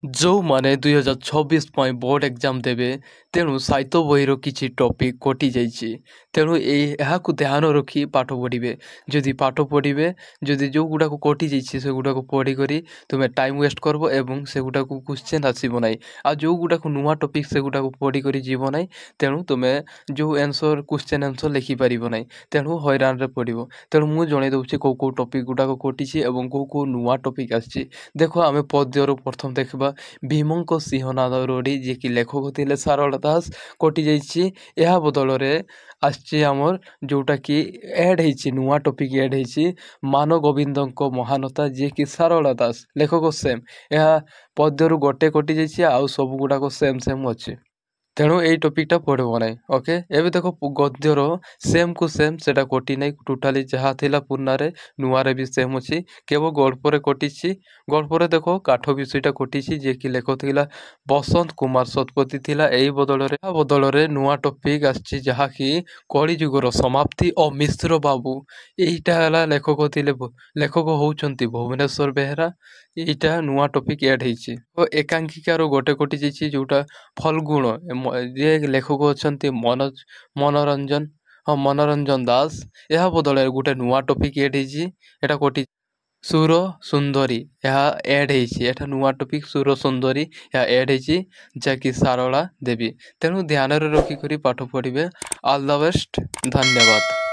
ଯେଉଁମାନେ 2026 ପାଇଁ board exam ଦେବେ, ତେଣୁ ସାହିତ୍ୟ ବହିର କିଛି ଟପିକ୍ କଟିଯାଇଛି। ତେଣୁ ଏହାକୁ ଧ୍ୟାନ ରଖି ପାଠ ପଢ଼ିବେ। ଯଦି ପାଠ ପଢ଼ିବେ, ଯଦି ଯେଉଁଗୁଡ଼ାକ କଟିଯାଇଛି ସେଗୁଡ଼ାକ ପଢ଼ିକରି ତୁମେ ଟାଇମ୍ ୱେଷ୍ଟ କରିବ ଏବଂ ସେଗୁଡ଼ାକୁ କ୍ୱେଶ୍ଚନ୍ ଆସିବ ନାହିଁ, ଆଉ ଯେଉଁଗୁଡ଼ାକ ନୂଆ ଟପିକ୍ ସେଗୁଡ଼ାକ ପଢ଼ିକରି ଯିବ ନାହିଁ, ତେଣୁ ତୁମେ ଯେଉଁ ଆନ୍ସର୍ କ୍ୱେଶ୍ଚନ୍ ଆନ୍ସର୍ ଲେଖିପାରିବ ନାହିଁ, ତେଣୁ ହଇରାଣରେ ପଡ଼ିବ। ତେଣୁ ମୁଁ ଜଣାଇ ଦେଉଛି କେଉଁ କେଉଁ ଟପିକ୍ ଗୁଡ଼ାକ କଟିଛି ଏବଂ କେଉଁ କେଉଁ ନୂଆ ଟପିକ୍ ଆସିଛି। ଦେଖ, ଆମେ ପଦ୍ୟରୁ ପ୍ରଥମ ଦେଖିବା। ଭୀମଙ୍କ ସିଂହନାଦ ରଡ଼ି, ଯିଏକି ଲେଖକ ଥିଲେ ସାରଳା ଦାସ, କଟିଯାଇଛି। ଏହା ବଦଳରେ ଆସିଛି ଆମର ଯେଉଁଟାକି ଆଡ଼୍ ହେଇଛି, ନୂଆ ଟପିକ୍ ଆଡ଼୍ ହେଇଛି, ମାନଗୋବିନ୍ଦଙ୍କ ମହାନତା, ଯିଏକି ସାରଳା ଦାସ ଲେଖକ ସେମ୍। ଏହା ପଦ୍ୟରୁ ଗୋଟେ କଟିଯାଇଛି, ଆଉ ସବୁଗୁଡ଼ାକ ସେମ୍ ସେମ୍ ଅଛି। ତେଣୁ ଏଇ ଟପିକ୍ଟା ପଢ଼ିବ ନାହିଁ। ଓକେ, ଏବେ ଦେଖ, ଗଦ୍ୟର ସେମ୍କୁ ସେମ୍, ସେଇଟା କଟି ନାହିଁ ଟୋଟାଲି। ଯାହା ଥିଲା ପୁରୁଣାରେ ନୂଆରେ ବି ସେମ୍ ଅଛି, କେବଳ ଗଳ୍ପରେ କଟିଛି। ଗଳ୍ପରେ ଦେଖ, କାଠ ବିଷୟଟା କଟିଛି, ଯିଏକି ଲେଖକ ଥିଲା ବସନ୍ତ କୁମାର ଶତପଥୀ ଥିଲା। ଏଇ ବଦଳରେ, ଏହା ବଦଳରେ ନୂଆ ଟପିକ୍ ଆସିଛି, ଯାହାକି କଳିଯୁଗର ସମାପ୍ତି ଓ ମିଶ୍ର ବାବୁ। ଏଇଟା ହେଲା ଲେଖକ ଥିଲେ, ଲେଖକ ହେଉଛନ୍ତି ଭୁବନେଶ୍ୱର ବେହେରା। ଏଇଟା ନୂଆ ଟପିକ୍ ଆଡ଼୍ ହେଇଛି। ଓ ଏକାଙ୍କିକାର ଗୋଟେ କଟିଯାଇଛି, ଯେଉଁଟା ଫଲ୍ଗୁଣ, ଯିଏ ଲେଖକ ଅଛନ୍ତି ମନୋଜ ମନୋରଞ୍ଜନ, ହଁ, ମନୋରଞ୍ଜନ ଦାସ। ଏହା ବଦଳରେ ଗୋଟେ ନୂଆ ଟପିକ୍ ଆଡ଼୍ ହେଇଛି, ଏଇଟା କଟି ସୁର ସୁନ୍ଦରୀ ଏହା ଆଡ଼୍ ହେଇଛି। ଏଟା ନୂଆ ଟପିକ୍ ସୁର ସୁନ୍ଦରୀ, ଏହା ଆଡ଼୍ ହେଇଛି, ଯାହାକି ସାରଳା ଦେବୀ। ତେଣୁ ଧ୍ୟାନରେ ରଖିକରି ପାଠ ପଢ଼ିବେ। ଅଲ୍ the best, ଧନ୍ୟବାଦ।